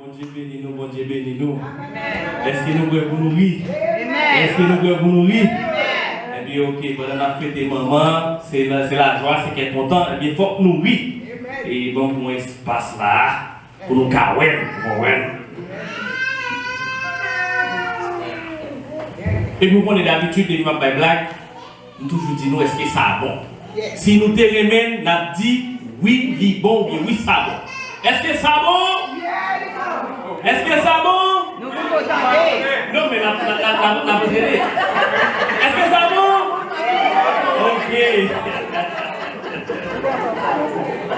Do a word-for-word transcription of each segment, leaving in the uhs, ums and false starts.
Bondye beni nou, Bondye beni nou. Èske nou prè pou nou ri? Èske nou prè pou nou ri? Ebyen, oke, pandan n ap fete manman, se la, se lajwa, se kè kontan, ebyen, fòk nou ri. E ban m pran espas la pou nou ka wè m, pou nou wè m. Epi w konnen dabitid, depi m ap bay blag, m toujou di nou, èske sa bon? Si nou te renmen, n ap di, wi, li bon, oubyen wi, sa bon. Èske sa bon? Èske sa bon? Nou poko tande. Non, men n ap, n ap, n ap, n ap, n ap tande. Èske sa bon? Oke.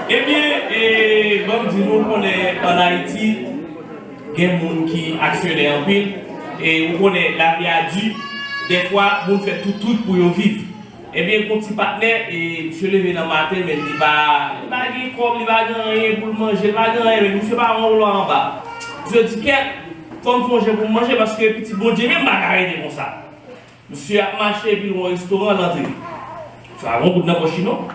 Ebyen, e, ban m di nou, konnen ann Ayiti, gen moun ki aksyonè anpil, e ou konnen lavi a di, dèfwa moun fè tout trik pou yo viv. Ebyen, gon ti patnè, e misye leve nan maten, men li pa, li pa gen kòb, li pa gen anyen pou l manje, li pa gen anyen, men misye pa yon lò anba. Misye di, kèt, fò m fè yon jan pou m manje, paske pitit Bondye menm pa ka rete konsa. Misye ap mache epi l wè yon restoran l antre. Misye pa gen goud nan pòch li non.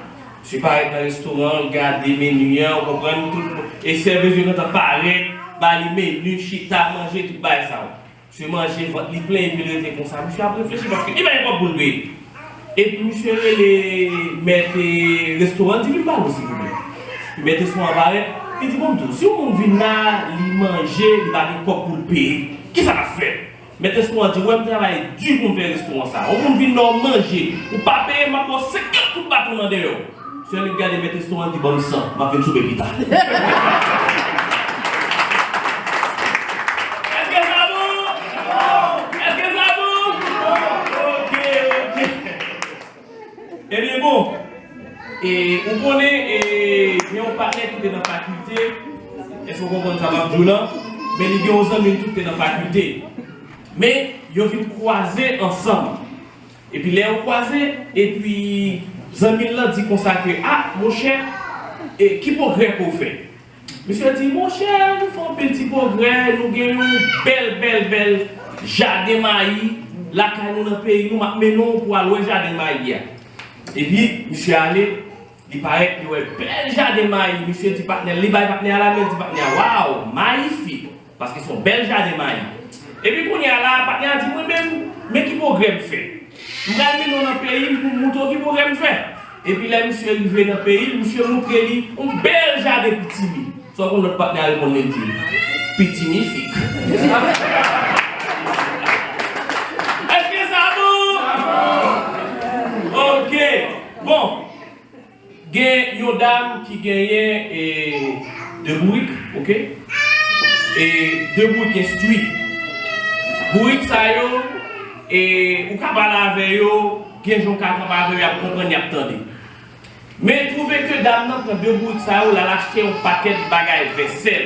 Misye parèt nan restoran, l gade meni an, ou konprann, tout, e sèvez yo gentan parèt, ba li meni, chita, manje, tout bagay sa yo. Misye manje, vant li plen epi l rete konsa. Misye ap reflechi paske li pa gen kòb pou l peye. Epi misye rele mèt, e, restoran, di, vin ba nou silvouplè. Epi mèt restoran an parèt, li di, bon, m di w, si yon moun vin la, li manje, li pa gen kòb pou l peye, kisa n ap fè? Mèt restoran an di, w wè m travay di pou m fè restoran sa. Yon moun vin la w manje, ou pa peye, m ap ba w senkant kout baton nan dèyè w. Sèl li gade mèt restoran an di, ban m san, m ap vin soupe pita. Èske sa bon? Èske sa bon? Oke, oke. Ebyen, bon, e, ou konnen, e, gen yon patnè ki te nan fakilte, èske w konprann sa m ap di w lan? Men li gen yon zanmi l tou ki te nan fakilte. Men, yo vin kwaze ansanm. Epi lè yo kwaze, epi zanmi l lan di konsa ke, a, monchè, e, ki pwogrè ke w fè? Misye di, monchè, nou fè anpil ti pwogrè, nou gen yon bèl, bèl, bèl jaden mayi lakay nou nan peyi nou, m ap mennen w pou w al wè jaden mayi a. Epi, misye ale, li parèt, li wè bèl jaden mayi, misye di patnè l, li bay patnè a lamen, li di patnè a, waw, mayifik! Paske se yon bèl jaden mayi. Epi kounye a la, patnè a di, mwen menm, men ki pwogrè m fè. M pral mennen w nan peyi m pou m montre w ki pwogrè m fè. Epi lè misye rive nan peyi l, misye montre li yon bèl jaden pitimi. Sa w konn lòt patnè a reponn li, l di, pitimifik. Èske sa bon? Oke. Bon. Gen yon dam ki genyen, e, de bourik, oke? E de bourik enstwi. Bourik sa yo, e, ou ka pale avè yo, gen jan w ka kanpe avè yo, y ap konprann, y ap tande. Men twouve ke dam nan pran de bourik sa yo, l al achte yon pakèt bagay vèsèl.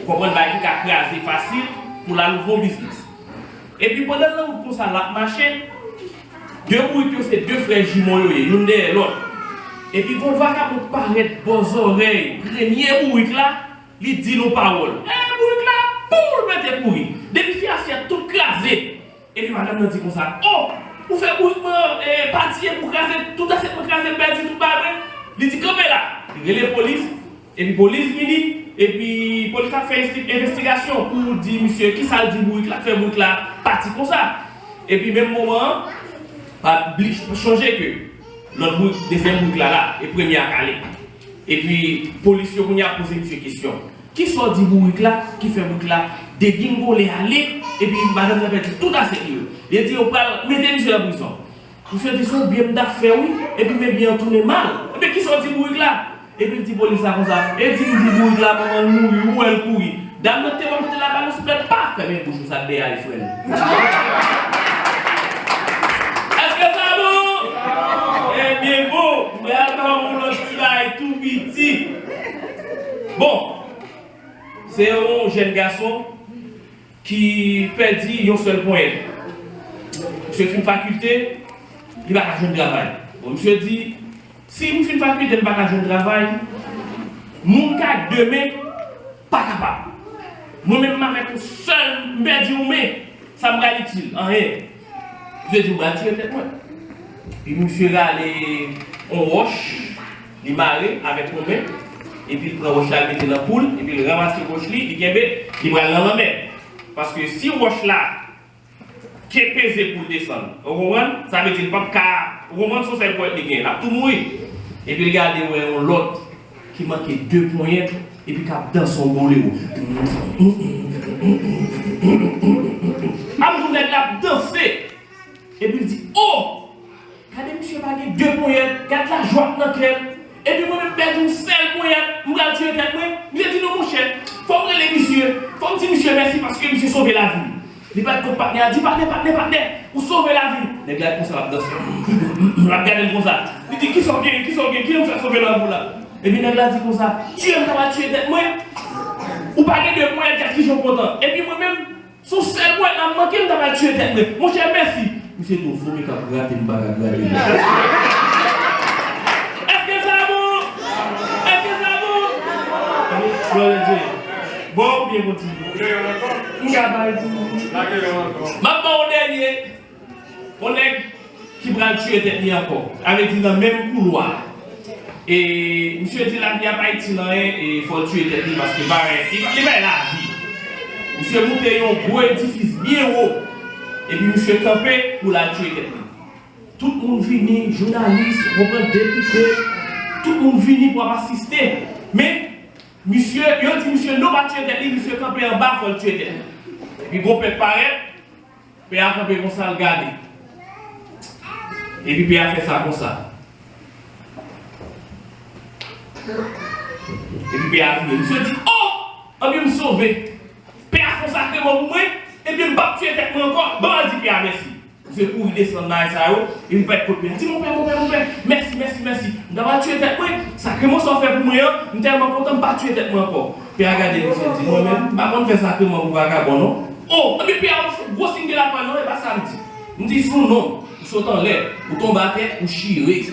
Ou konprann, bagay ki ka kraze fasil pou l al ouvri yon biznis. Epi pandan l nan wout konsa, l ap mache, de bourik yo se de frè jimo yo ye, youn dèyè lòt. Epi gon vakabon parèt bò zòrèy premye bourik la, li di l yon pawòl. E bourik la, pou l pete kouri. Depi fi a fè tout kraze. Epi madanm nan di konsa, o, ou fè bourik mwen, e, patiye pou kraze, tout asyèt mwen kraze, pèdi tout bagay mwen. Li di, kanpe la. Li rele polis, epi polis vini, epi polis la fè ensti-, envestigasyon pou di misye kisa l di bourik la, k fè bourik la pati konsa. Epi menm moman an, pa bli-, chonje ke lòt bourik, dezyèm bourik la la, e premye a k ale. Epi polis yo kounye a poze misye kesyon. Kisa w di bourik la ki fè bourik la degingole ale, epi madanm nan pèdi tout asyèt li yo? Li di yo pral mete misye nan prizon. Misye di se yon byen m t ap fè wi, epi men byen an tounen mal. Ebyen kisa w di bourik la? Epi l di polis la konsa, e di m di bourik la manman l mouri, ou wè l kouri. Dam nan te wè kote l ap ale, sou plèt pa fèmen bouch ou sa k dèyè a e frè l. Èske sa bon? Ebyen bon, m pral ba w yon lòt ti bagay tou piti. Bon, se yon jèn gason ki pèdi yon sèl ponyèt. Misye fin fakilte, li pa ka jwenn travay. Bon, misye di, si m fin fakilte, m pa ka jwenn travay, moun k ak de men pa kapab. Mwen menm m avèk yon sèl, m pèdi yon men, sa m pral itil? Anyen. Misye di, m pral tire tèt mwen. Epi misye rale yon wòch, li mare avèk yon men. Epi l pran wòch la, l mete nan kou l, epi l ranmase wòch li, li kenbe, li pral nan lanmè. Paske si wòch la ke peze pou l desann, ou konprann? Sa vle di l p ap ka, ou konprann, se yon sèl ponyèt li gen, l ap tou mouri. Epi l gade, wè yon lòt ki manke de ponyèt, epi k ap danse yon bolero. Ap di nèg la ap danse. Epi l di, "O! Gade misye pa gen de ponyèt, gad lajwa k nan kè l. Epi mwen menm m pèdi yon sèl ponyèt, m pral tiye tèt mwen." Misye di, "Non, monchè, fò m rele misye, fò m di misye mèsi paske misye sove lavi m." Li bat kot patnè a, di, "Patnè, patnè, patnè, ou sove lavi m." Nèg la konsa l ap danse. L ap gade l konsa. Li di, "Kisa w gen, kisa w gen, kilè m fè sove lavi w la?" Epi nèg la di konsa, "Tiye m, m ta pral tiye tèt mwen. Ou pa gen de ponyèt, gad kijan w kontan. Epi mwen menm, se yon sèl ponyèt la m manke, m ta pral tiye tèt mwen. Monchè, mèsi." Misye tou vomik ap grate, m pa ka grate. Èske sa bon? Èske sa bon? Glòri a Dye. Bon, ou byen kontinye. M ka bay tou. M ap ba w dènye. Yon nèg ki pral tiye tèt li ankò. Sa vle di nan menm koulwa. E misye di lavi a pa itil anyen, e fò l tiye tèt li paske pa, li, li bay lavi. Misye moute yon gwo edifis byen wo. Epi misye kanpe pou l al tiye tèt li. Tout moun vini, jounalis, ou konprann, depite, tout moun vini pou ap asiste. Men, misye, yo di misye non pa tiye tèt li, misye kanpe anba, fò l tiye tèt li. Epi gon pèp parèt, pè a kanpe konsa, l gade. Epi pè a fè sa konsa. Epi pè a vire. Misye di, "O! Anben m sove. Pè a fè yon sakreman pou mwen, ebyen m p ap tiye tèt mwen ankò. Ban m al di pè a mèsi." Misye kouri desann bagay sa yo, epi l pèt kot pè a. Di, "Monpè, monpè, monpè, mèsi, mèsi, mèsi. M ta pral tiye tèt mwen. Sakreman sa w fè pou mwen an, m tèlman kontan, m pa tiye tèt mwen ankò." Pè a gade misye, l di, "Mwen menm, m pa konn fè sakreman pou vagabon, non." O, epi pè a fè gwo siy de lakwa, "Non, e pa sa m di. M di si w non, ou sot anlè, ou tonbe atè, ou chire."